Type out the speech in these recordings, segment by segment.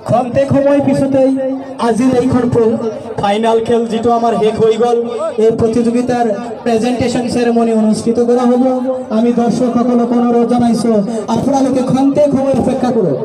খন্তেক সময় পিছতেই আজিৰ এইখন ফাইনাল খেল যিটো আমাৰ শেষ হৈ গ'ল, এই প্ৰতিযোগিতাৰ প্ৰেজেণ্টেশ্যন চেৰেমনি অনুষ্ঠিত কৰা হ'ব। আমি দৰ্শকসকলক অনুৰোধ জনাইছোঁ, আপোনালোকে খন্তেক সময় অপেক্ষা কৰক।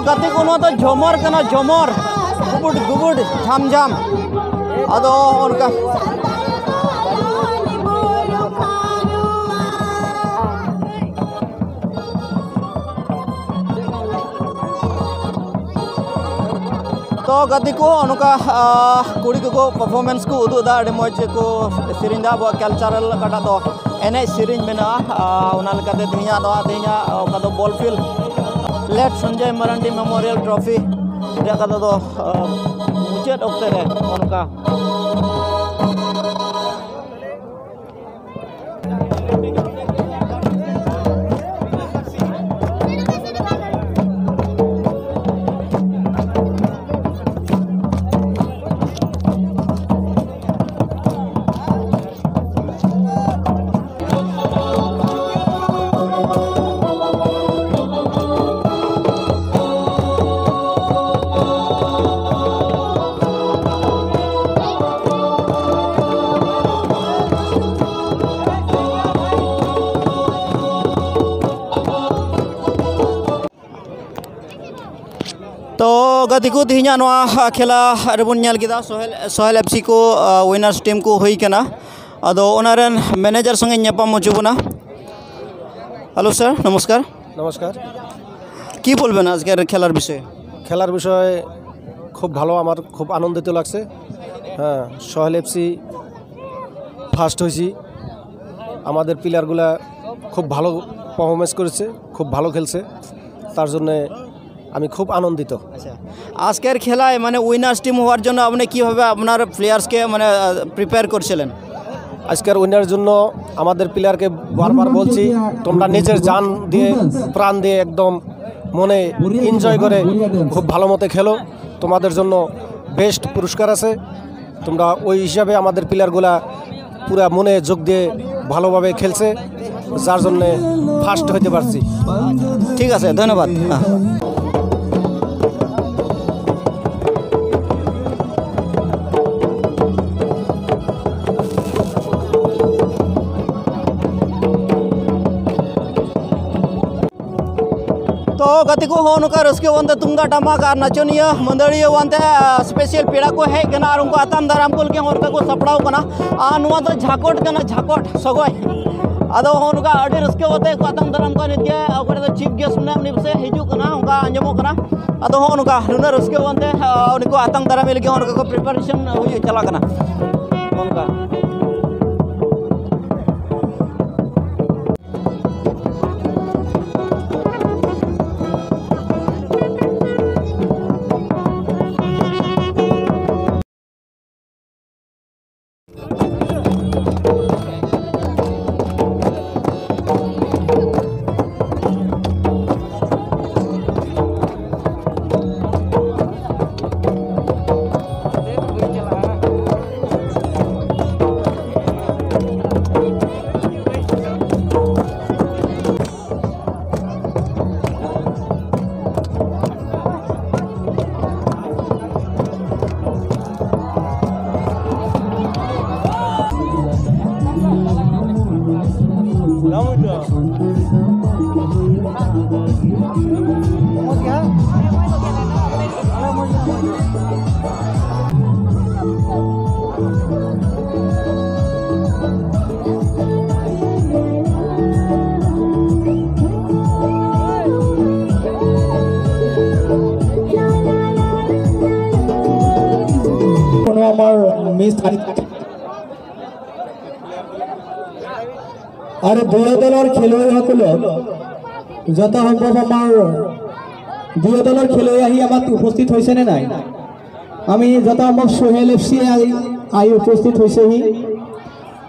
गति को तो झमर कना झमर गुबुड गुबुड झाम झाम अदो उनका तो गति को उनका कुड़ी को परफॉर्मेंस को उदुदा अड़ी मौज को सेरिंदा अब कल्चरल कटा तो एने सेरिंग मेना ओना लेकाते तेहेᱧᱟᱜ नोआ तेहेᱧᱟᱜ ओका दो ball field late Sanjay Marandi memorial trophy रयाग कथा दो मुचाद ओक्ते रे उनका तो गति को तेहेᱧ नोआ खेला रेबन नेल केदा सोहेल सोहेल एफसी को विनर्स टीम को हुई कना अदो ओनारेन मैनेजर संगे ñापाम हचो बना। हेलो सर नमस्कार। नमस्कार। কি বলবেন আজকের খেলার বিষয়ে? খেলার বিষয়ে খুব ভালো, আমার খুব আনন্দিত লাগছে। হ্যাঁ, সোহেল এফসি ফার্স্ট হয়েছি। আমাদের প্লেয়ারগুলা খুব ভালো পারফরমেন্স করেছে, খুব ভালো খেলছে, তার জন্য আমি খুব আনন্দিত। আচ্ছা, আজকের খেলায় মানে উইনার্স টিম হওয়ার জন্য আপনি কিভাবে আপনার প্লেয়ার্সকে মানে প্রিপেয়ার করছিলেন? আজকের উইনার জন্য আমাদের প্লেয়ারকে বারবার বলছি, তোমরা নিজের জান দিয়ে প্রাণ দিয়ে একদম মনে এনজয় করে খুব ভালো মতো খেলো, তোমাদের জন্য বেস্ট পুরস্কার আছে। তোমরা ওই হিসাবে আমাদের প্লেয়ারগুলা পুরা মনে যোগ দিয়ে ভালোভাবে খেলছে, যার জন্যে ফার্স্ট হইতে পারছি। ঠিক আছে, ধন্যবাদ। तो गति को नौका रस्के वनते तुमदा टमाक और नाचनिया मंडलिया वनते स्पेशल पेड़ा को हेज कना और उनको आताम दाराम को लगे उनका को सपड़ाव कना और नोआ दो झाकोट कना झाकोट सगोय आदो उनका अडी रस्के वते को आताम दाराम को नित के ओकरे दो चीफ गेस्ट ने उनी से हिजु कना उनका आंजमो कना आदो उनका नुना रस्के वनते उनको आताम दाराम लगे उनका को प्रिपरेशन हुई चला कना उनका। আৰু দুয়ো দলৰ খেলুৱৈসকলক যথাসম্ভৱ আমাৰ দুয়ো দলৰ খেলুৱৈ আহি আমাক উপস্থিত হৈছেনে নাই? আমি যথাসম্ভৱ সোহেল এফ চি আহি উপস্থিত হৈছেহি।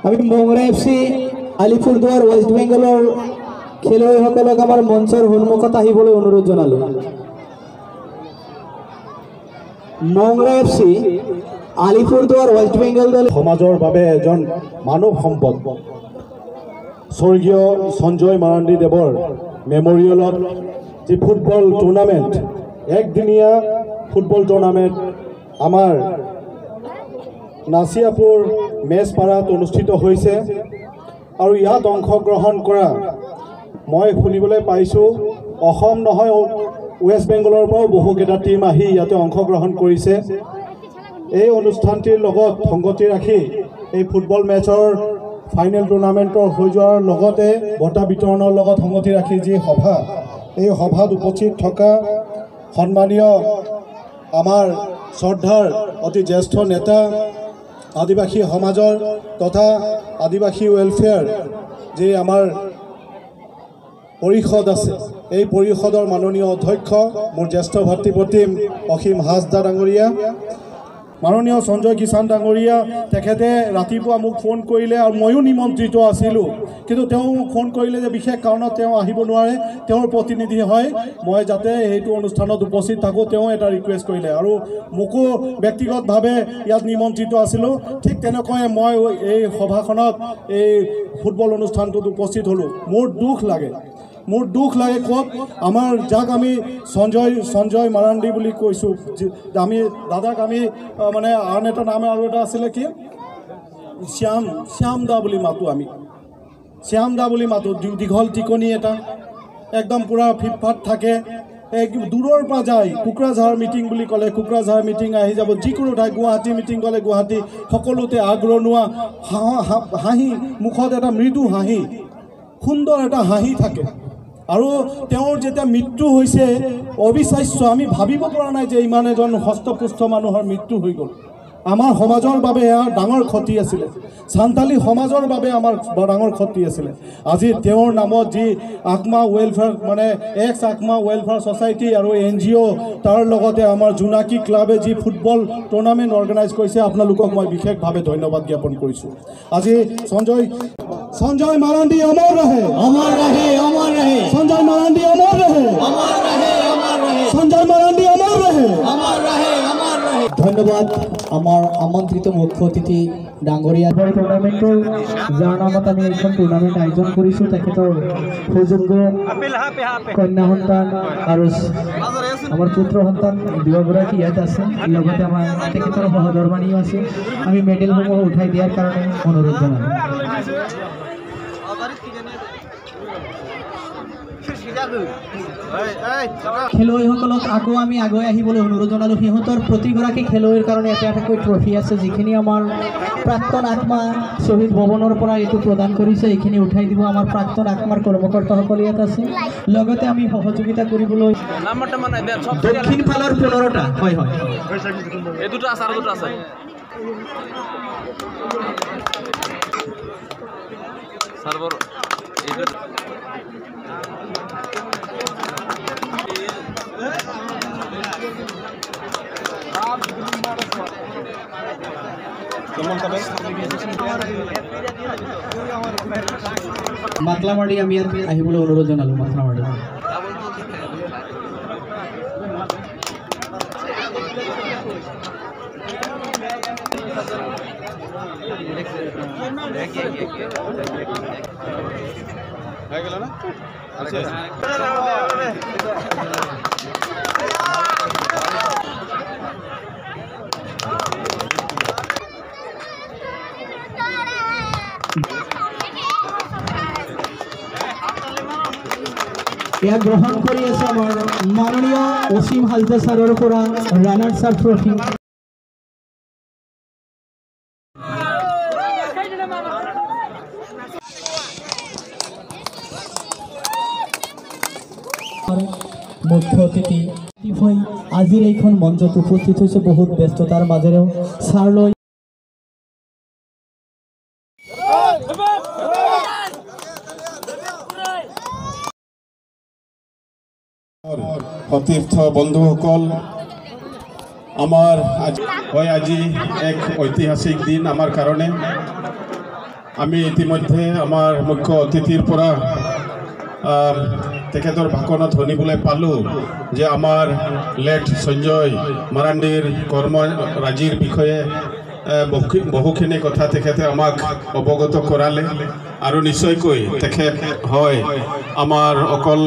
আমি মোংৰা এফ চি আলিপুৰদুৱাৰ ৱেষ্ট বেংগলৰ খেলুৱৈসকলক আমাৰ মঞ্চৰ সন্মুখত আহিবলৈ অনুৰোধ জনালোঁ। Mongra F C Alipurduar West Bengal দল সমাজৰ বাবে এজন মানৱ সম্পদ স্বৰ্গীয় সঞ্জয় মাৰাণ্ডী দেৱৰ মেমৰিয়েলত যি ফুটবল টুৰ্ণামেণ্ট, একদিনীয়া ফুটবল টুৰ্ণামেণ্ট আমাৰ নাচিয়াপুৰ মেজপাৰাত অনুষ্ঠিত হৈছে আৰু ইয়াত অংশগ্ৰহণ কৰা মই শুনিবলৈ পাইছোঁ অসম নহয় ৱেষ্ট বেংগলৰ পৰাও বহুকেইটা টীম আহি ইয়াতে অংশগ্ৰহণ কৰিছে। এই অনুষ্ঠানটিৰ লগত সংগতি ৰাখি এই ফুটবল মেচৰ ফাইনেল টুৰ্ণামেণ্টৰ হৈ যোৱাৰ লগতে বঁটা বিতৰণৰ লগত সংগতি ৰাখি যি সভা, এই সভাত উপস্থিত থকা সন্মানীয় আমাৰ শ্ৰদ্ধাৰ অতি জ্যেষ্ঠ নেতা আদিবাসী সমাজৰ তথা আদিবাসী ৱেলফেয়াৰ যি আমাৰ পৰিষদ আছে, এই পৰিষদৰ মাননীয় অধ্যক্ষ মোৰ জ্যেষ্ঠ ভাতৃপ্ৰতিম অসীম হাজদা ডাঙৰীয়া, মাননীয় সঞ্জয় কিষাণ ডাঙৰীয়া, তেখেতে ৰাতিপুৱা মোক ফোন কৰিলে আৰু ময়ো নিমন্ত্ৰিত আছিলোঁ, কিন্তু তেওঁ মোক ফোন কৰিলে যে বিশেষ কাৰণত তেওঁ আহিব নোৱাৰে, তেওঁৰ প্ৰতিনিধি হয়, মই যাতে সেইটো অনুষ্ঠানত উপস্থিত থাকোঁ তেওঁ এটা ৰিকুৱেষ্ট কৰিলে আৰু মোকো ব্যক্তিগতভাৱে ইয়াত নিমন্ত্ৰিত আছিলোঁ। ঠিক তেনেকৈ মই এই সভাখনত এই ফুটবল অনুষ্ঠানটোত উপস্থিত হ'লোঁ। মোৰ দুখ লাগে, মোৰ দুখ লাগে ক'ত আমাৰ যাক আমি সঞ্জয় মাৰাণ্ডী বুলি কৈছোঁ, আমি দাদাক আমি মানে আন এটা নাম আৰু এটা আছিলে কি শ্যাম দা বুলি মাতোঁ, আমি শ্যাম দা বুলি মাতোঁ। দীঘল টিকনি এটা একদম পূৰা ফিটফাট থাকে, এক দূৰৰ পৰা যায়। কোকৰাঝাৰ মিটিং বুলি ক'লে কোকৰাঝাৰ মিটিং আহি যাব, যিকোনো ঠাই গুৱাহাটী মিটিং ক'লে গুৱাহাটী, সকলোতে আগৰণুৱা হাঁহি, মুখত এটা মৃদু হাঁহি, সুন্দৰ এটা হাঁহি থাকে। আৰু তেওঁৰ যেতিয়া মৃত্যু হৈছে অবিশ্বাস্য, আমি ভাবিব পৰা নাই যে ইমান এজন হস্তপুষ্ট মানুহৰ মৃত্যু হৈ গ'ল। আমাৰ সমাজৰ বাবে এয়া ডাঙৰ ক্ষতি আছিলে, চান্তালী সমাজৰ বাবে আমাৰ ডাঙৰ ক্ষতি আছিলে। আজি তেওঁৰ নামত যি আকমা ৱেলফেয়াৰ মানে এক্স আকমা ৱেলফেয়াৰ ছ'চাইটি আৰু এন জি অ', তাৰ লগতে আমাৰ জোনাকী ক্লাবে যি ফুটবল টুৰ্ণামেণ্ট অৰ্গেনাইজ কৰিছে, আপোনালোকক মই বিশেষভাৱে ধন্যবাদ জ্ঞাপন কৰিছোঁ। আজি সঞ্জয় মাৰাণ্ডী অমৰ ৰহে, অমৰ ৰহে, অমৰ ৰহে, সঞ্জয় মাৰাণ্ডী অমৰ ৰহে, অমৰ ৰহে, অমৰ ৰহে, সঞ্জয় মাৰাণ্ডী অমৰ ৰহে, অমৰ ৰহে, অমৰ ৰহে। ধন্যবাদ আমাৰ আমন্ত্ৰিত মুখ্য অতিথি ডাঙৰীয়া। টুৰ্ণামেণ্টৰ যাৰ নামত আমি এইখন টুৰ্ণামেণ্ট আয়োজন কৰিছোঁ, তেখেতৰ সুযোগ্য কন্যা সন্তান আৰু আমাৰ পুত্ৰ সন্তান দুয়োগৰাকী ইয়াত আছে, লগতে আমাৰ তেখেতৰ সহধৰ্মানীও আছে। আমি মেডেলসমূহ উঠাই দিয়াৰ কাৰণে অনুৰোধ জনালোঁ। খেলুৱৈসকলক আকৌ আমি আগুৱাই আহিবলৈ অনুৰোধ জনালোঁ। সিহঁতৰ প্ৰতিগৰাকী খেলুৱৈৰ কাৰণে এটা এটাকৈ ট্ৰফি আছে, যিখিনি আমাৰ প্ৰাক্তন আত্মা শ্বহীদ ভৱনৰ পৰা এইটো প্ৰদান কৰিছে, এইখিনি উঠাই দিব আমাৰ প্ৰাক্তন আত্মাৰ কৰ্মকৰ্তাসকল ইয়াত আছে। লগতে আমি সহযোগিতা কৰিবলৈ দক্ষিণ ফালৰ 15টা হয় হয় এই দুটা আছে আৰু দুটা আছে। মাতলামাৰী আমি ইয়াত আহিবলৈ অনুৰোধ জনালোঁ। মাতলামাৰী এয়া গ্ৰহণ কৰি আছে আমাৰ মাননীয় অসীম হালদাৰ ছাৰৰ পৰা ৰানাৰ্ছ আপ ট্ৰফি। মুখ্য অতিথি হৈ আজিৰ এইখন মঞ্চত উপস্থিত হৈছে, বহুত ব্যস্ততাৰ মাজেৰেও ছাৰলৈ সতীৰ্থ বন্ধুসকল, আমাৰ হয় আজি এক ঐতিহাসিক দিন আমাৰ কাৰণে। আমি ইতিমধ্যে আমাৰ মুখ্য অতিথিৰ পৰা তেখেতৰ ভাষণত শুনিবলৈ পালোঁ যে আমাৰ লেট সঞ্জয় মাৰাণ্ডীৰ কৰ্মৰাজিৰ বিষয়ে বহুখিনি কথা তেখেতে আমাক অৱগত কৰালে আৰু নিশ্চয়কৈ তেখেত হয় আমাৰ অকল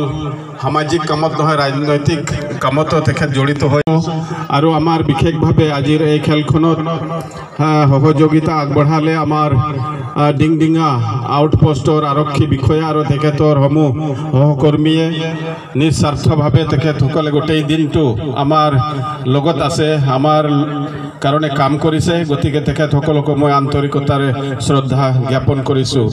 সামাজিক কামত নহয়, ৰাজনৈতিক কামতো তেখেত জড়িত হয়। আৰু আমাৰ বিশেষভাৱে আজিৰ এই খেলখনত সহযোগিতা আগবঢ়ালে আমাৰ ডিংডিঙা আউটপোষ্টৰ আৰক্ষী বিষয়া আৰু তেখেতৰ সমূহ সহকৰ্মীয়ে নিস্বাৰ্থভাৱে তেখেতসকলে গোটেই দিনটো আমাৰ লগত আছে, আমাৰ কাৰণে কাম কৰিছে। গতিকে তেখেতসকলকো মই আন্তৰিকতাৰে শ্ৰদ্ধা জ্ঞাপন কৰিছোঁ।